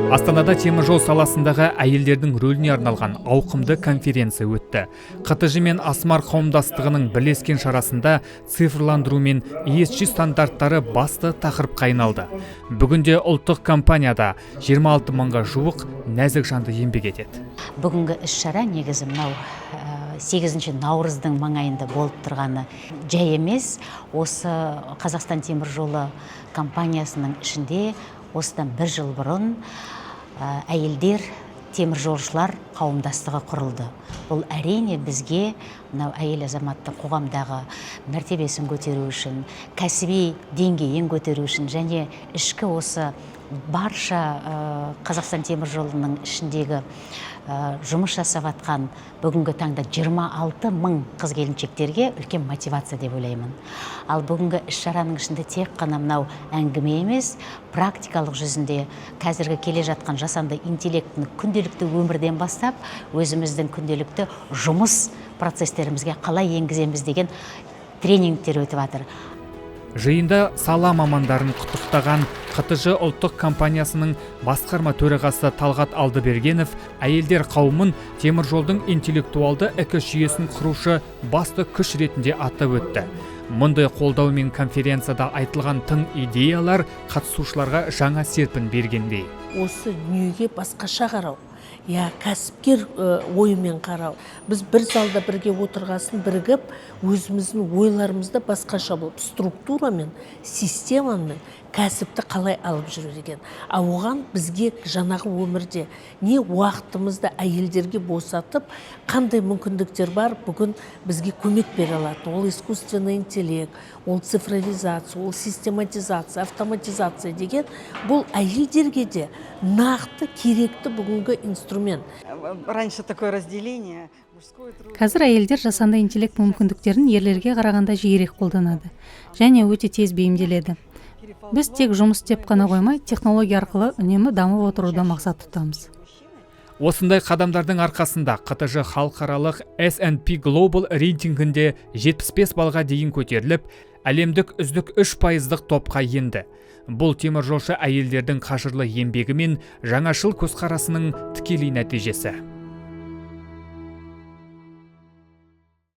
Астанада теміржол саласындағы әйелдердің рөліне арналған ауқымды конференция өтті. ҚТЖ мен Асмар қауымдастығының бірлескен шарасында цифрландыру мен ESG стандарттары басты тақырыпқа айналды. Бүгінде ұлттық компанияда 26 мыңға жуық нәзік жанды еңбек етеді. Бүгінгі іс-шара негізі мынау 8 наурыздың маңайында болып тұрғаны жай емес. Осы Қазақстан темір жолы компаниясының ішінде осыдан бір жыл бұрын әйелдер теміржолшылар қауымдастығы құрылды. Бұл, әрине, бізге мынау әйел азаматтың қоғамдағы мәртебесін көтеру үшін, кәсіби деңгейін көтеру үшін және ішкі осы барша Қазақстан темір жолының ішіндегі жұмыс жасап жатқан бүгінгі таңда 26 мың қыз келіншектерге үлкен мотивация деп ойлаймын. Ал бүгінгі іс шараның ішінде тек қана мынау әңгіме емес, практикалық жүзінде қазіргі келе жатқан жасанды интеллектіні күнделікті өмірден бастап өзіміздің күнделікті жұмыс процестерімізге қалай енгіземіз деген тренингтер өтіп жатыр. Жиында сала мамандарын құттықтаған ҚТЖ ұлттық компаниясының басқарма төрағасы Талғат Алдыбергенов әйелдер қауымын теміржолдың интеллектуалды экожүйесін құрушы басты күш ретінде атап өтті. Мұндай қолдау мен конференцияда айтылған тың идеялар қатысушыларға жаңа серпін бергендей. Осы дүниеге басқаша қарау, иә, кәсіпкер ойымен қарау. Біз бір залда бірге отырғасын, бірігіп, өзіміздің ойларымызды басқаша болып, структурамен, системамен кәсіпті қалай алып жүру деген. А оған бізге жаңағы өмірде не уақытымызды әйелдерге босатып, қандай мүмкіндіктер бар бүгін бізге көмек бере алатын? Ол искусственный интеллект, ол цифровизация, ол систематизация, автоматизация деген. Бұл әйелдерге де нақты керекті бүгінгі инструмент. Раньше такое разделение: мужской труд. Қазір әйелдер жасанды интеллект мүмкіндіктерін ерлерге қарағанда жиірек қолданады және өте тез бейімделеді. Біз тек жұмыс істеп қана қоймай, технология арқылы үнемі дамып отыруды мақсат тұтамыз. Осындай қадамдардың арқасында ҚТЖ халықаралық S&P Global рейтингінде 75 балға дейін көтеріліп, әлемдік үздік 3 пайыздық топқа енді. Бұл теміржолшы әйелдердің қажырлы еңбегі мен жаңашыл көзқарасының тікелей нәтижесі.